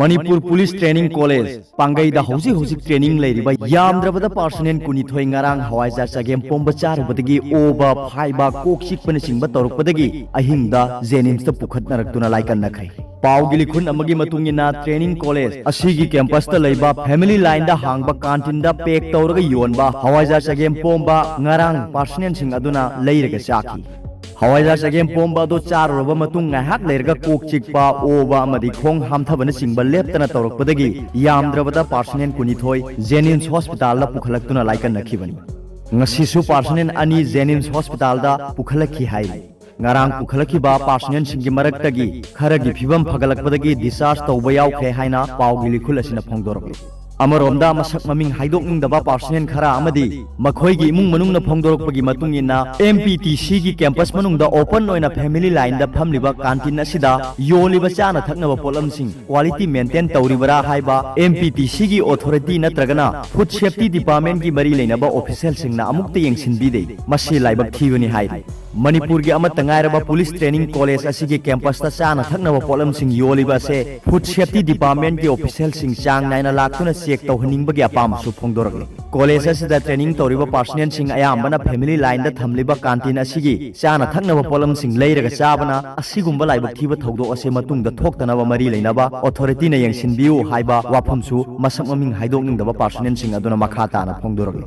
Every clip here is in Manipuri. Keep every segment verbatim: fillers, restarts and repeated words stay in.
ꯃꯅꯤꯄꯨꯔ ꯄꯨꯂꯤꯁ ꯇ꯭ꯔꯦꯅꯤꯡ ꯀꯣꯂꯦꯖ ꯄꯥꯡꯒꯩꯗ ꯍꯧꯖꯤꯛ ꯍꯧꯖꯤꯛ ꯇ꯭ꯔꯦꯅꯤꯡ ꯂꯩꯔꯤꯕ ꯌꯥꯝꯗ꯭ꯔꯕꯗ ꯄꯥꯔꯁꯅꯦꯜ ꯀꯨꯟꯅꯤꯊꯣꯏ ꯉꯔꯥꯡ ꯍꯋꯥꯏꯖꯥꯔ ꯆꯒꯦꯝ ꯄꯣꯝꯕ ꯆꯥꯔꯨꯕꯗꯒꯤ ꯑꯣꯕ, ꯐꯥꯏꯕ, ꯀꯣꯛ ꯆꯤꯛꯄꯅꯆꯤꯡꯕ ꯇꯧꯔꯛꯄꯗꯒꯤ ꯑꯍꯤꯡꯗ ꯖꯦꯅꯤꯝꯁꯇ ꯄꯨꯈꯠꯅꯔꯛꯇꯨꯅ ꯂꯥꯏꯀꯟꯅꯈ꯭ꯔꯦ꯫ ꯄꯥꯎꯒꯤ ꯂꯤꯈꯨꯟ ꯑꯃꯒꯤ ꯃꯇꯨꯡ ꯏꯟꯅ, ꯇ꯭ꯔꯦꯅꯤꯡ ꯀꯣꯂꯦꯖ ꯑꯁꯤꯒꯤ ꯀꯦꯝꯄꯁꯇ ꯂꯩꯕ ꯐꯦꯃꯤꯂꯤ ꯂꯥꯏꯟꯗ ꯍꯥꯡꯕ ꯀꯥꯟꯇꯤꯟꯗ ꯄꯦꯛ ꯇꯧꯔꯒ ꯌꯣꯟꯕ ꯍꯋꯥꯏꯖꯥꯔ ꯆꯒꯦꯝ ꯄꯣꯝꯕ ꯉꯔꯥꯡ ꯄꯥꯔꯁꯅꯦꯜꯁꯤꯡ ꯑꯗꯨꯅ ꯂꯩꯔꯒ ꯆꯥꯈꯤ꯫ ꯍꯋꯥꯏꯖꯥꯔ ꯆꯒꯦꯝ ꯄꯣꯝꯕ ꯑꯗꯨ ꯆꯥꯔꯨꯔꯕ ꯃꯇꯨꯡ ꯉꯥꯏꯍꯥꯛ ꯂꯩꯔꯒ ꯀꯣꯛ ꯆꯤꯛꯄ, ꯑꯣꯕ ꯑꯃꯗꯤ ꯈꯣꯡ ꯍꯥꯝꯊꯕꯅꯆꯤꯡꯕ ꯂꯦꯞꯇꯅ ꯇꯧꯔꯛꯄꯗꯒꯤ ꯌꯥꯝꯗ꯭ꯔꯕꯗ ꯄꯥꯔꯁꯅꯦꯜ ꯀꯨꯟꯅꯤꯊꯣꯏ ꯖꯦꯅꯤꯝꯁ ꯍꯣꯁꯄꯤꯇꯥꯜꯗ ꯄꯨꯈꯠꯂꯛꯇꯨꯅ ꯂꯥꯏꯀꯠꯅꯈꯤꯕꯅꯤ꯫ ꯉꯁꯤꯁꯨ ꯄꯥꯔꯁꯅꯦꯜ ꯑꯅꯤ ꯖꯦꯅꯤꯝꯁ ꯍꯣꯁꯄꯤꯇꯥꯜꯗ ꯄꯨꯈꯠꯂꯛꯈꯤ ꯍꯥꯏꯔꯤ꯫ ꯉꯔꯥꯡ ꯄꯨꯈꯠꯂꯛꯈꯤꯕ ꯄꯥꯔꯁꯅꯦꯜꯁꯤꯡꯒꯤ ꯃꯔꯛꯇꯒꯤ ꯈꯔꯒꯤ ꯐꯤꯕꯝ ꯐꯒꯠꯂꯛꯄꯗꯒꯤ ꯗꯤꯁꯆꯥꯔꯖ ꯇꯧꯕ ꯌꯥꯎꯈ꯭ꯔꯦ ꯍꯥꯏꯅ ꯄꯥꯎꯒꯤ ꯂꯤꯈꯨꯜ ꯑꯁꯤꯅ ꯐꯣꯡꯗꯣꯔꯛꯂꯤ꯫ ꯑꯃꯔꯣꯝꯗ, ꯃꯁꯛ ꯃꯃꯤꯡ ꯍꯥꯏꯗꯣꯛꯅꯤꯡꯗꯕ ꯄꯥꯔꯁꯅꯦꯜ ꯈꯔ ꯑꯃꯗꯤ ꯃꯈꯣꯏꯒꯤ ꯏꯃꯨꯡ ꯃꯅꯨꯡꯅ ꯐꯣꯡꯗꯣꯔꯛꯄꯒꯤ ꯃꯇꯨꯡ ꯏꯟꯅ, ꯑꯦꯝ ꯄꯤ ꯇꯤ ꯁꯤꯒꯤ ꯀꯦꯝꯄꯁ ꯃꯅꯨꯡꯗ ꯑꯣꯄꯟ ꯑꯣꯏꯅ ꯐꯦꯃꯤꯂꯤ ꯂꯥꯏꯟꯗ ꯐꯝꯂꯤꯕ ꯀꯥꯟꯇꯤꯟ ꯑꯁꯤꯗ ꯌꯣꯜꯂꯤꯕ ꯆꯥꯅ ꯊꯛꯅꯕ ꯄꯣꯠꯂꯝꯁꯤꯡ ꯀ꯭ꯋꯥꯂꯤꯇꯤ ꯃꯦꯟꯇꯦꯟ ꯇꯧꯔꯤꯕꯔꯥ ꯍꯥꯏꯕ ꯑꯦꯝ ꯄꯤ ꯇꯤ ꯁꯤꯒꯤ ꯑꯣꯊꯣꯔꯤꯇꯤ ꯅꯠꯇ꯭ꯔꯒꯅ ꯐꯨꯗ ꯁꯦꯐꯇꯤ ꯗꯤꯄꯥꯔꯠꯃꯦꯟꯒꯤ ꯃꯔꯤ ꯂꯩꯅꯕ ꯑꯣꯐꯤꯁꯤꯌꯦꯜꯁꯤꯡꯅ ꯑꯃꯨꯛꯇ ꯌꯦꯡꯁꯤꯟꯕꯤꯗꯦ꯫ ꯃꯁꯤ ꯂꯥꯏꯕꯛ ꯊꯤꯕꯅꯤ ꯍꯥꯏꯔꯤ꯫ ꯃꯅꯤꯄꯨꯔꯒꯤ ꯑꯃꯠꯇ ꯉꯥꯏꯔꯕ ꯄꯨꯂꯤꯁ ꯇ꯭ꯔꯦꯅꯤꯡ ꯀꯣꯂꯦꯖ ꯑꯁꯤꯒꯤ ꯀꯦꯝꯄꯁꯇ ꯆꯥꯅ ꯊꯛꯅꯕ ꯄꯣꯠꯂꯝꯁꯤꯡ ꯌꯣꯜꯂꯤꯕ ꯑꯁꯦ ꯐꯨꯗ ꯁꯦꯐꯇꯤ ꯗꯤꯄꯥꯔꯠꯃꯦꯟꯒꯤ ꯑꯣꯐꯤꯁꯤꯌꯦꯜꯁꯤꯡ ꯆꯥꯡ ꯅꯥꯏꯅ ꯂꯥꯛꯇꯨꯅ ꯆꯦꯛ ꯇꯧꯍꯟꯅꯤꯡꯕꯒꯤ ꯑꯄꯥꯝꯕꯁꯨ ꯐꯣꯡꯗꯣꯔꯛꯂꯤ꯫ ꯀꯣꯂꯦꯖ ꯑꯁꯤꯗ ꯇ꯭ꯔꯦꯅꯤꯡ ꯇꯧꯔꯤꯕ ꯄꯥꯔꯁꯅꯦꯜꯁꯤꯡ ꯑꯌꯥꯝꯕꯅ ꯐꯦꯃꯤꯂꯤ ꯂꯥꯏꯟꯗ ꯊꯝꯂꯤꯕ ꯀꯥꯟꯇꯤꯟ ꯑꯁꯤꯒꯤ ꯆꯥꯅ ꯊꯛꯅꯕ ꯄꯣꯠꯂꯝꯁꯤꯡ ꯂꯩꯔꯒ ꯆꯥꯕꯅ ꯑꯁꯤꯒꯨꯝꯕ ꯂꯥꯏꯕꯛ ꯊꯤꯕ ꯊꯧꯗꯣꯛ ꯑꯁꯤ ꯃꯇꯨꯡꯗ ꯊꯣꯛꯇꯅꯕ ꯃꯔꯤ ꯂꯩꯅꯕ ꯑꯣꯊꯣꯔꯤꯇꯤꯅ ꯌꯦꯡꯁꯤꯟꯕꯤꯌꯨ ꯍꯥꯏꯕ ꯋꯥꯐꯝꯁꯨ ꯃꯁꯛ ꯃꯃꯤꯡ ꯍꯥꯏꯗꯣꯛꯅꯤꯡꯗꯕ ꯄꯥꯔꯁꯅꯦꯜꯁꯤꯡ ꯑꯗꯨꯅ ꯃꯈꯥ ꯇꯥꯅ ꯐꯣꯡꯗꯣꯔꯛꯂꯤ꯫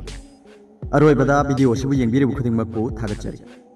ꯑꯔꯣꯏꯕꯗ ꯚꯤꯗꯤꯑꯣ ꯑꯁꯤꯕꯨ ꯌꯦꯡꯕꯤꯔꯤꯕ ꯈꯨꯗꯤꯡꯃꯛꯄꯨ ꯊꯥꯒꯠꯆꯔꯤ꯫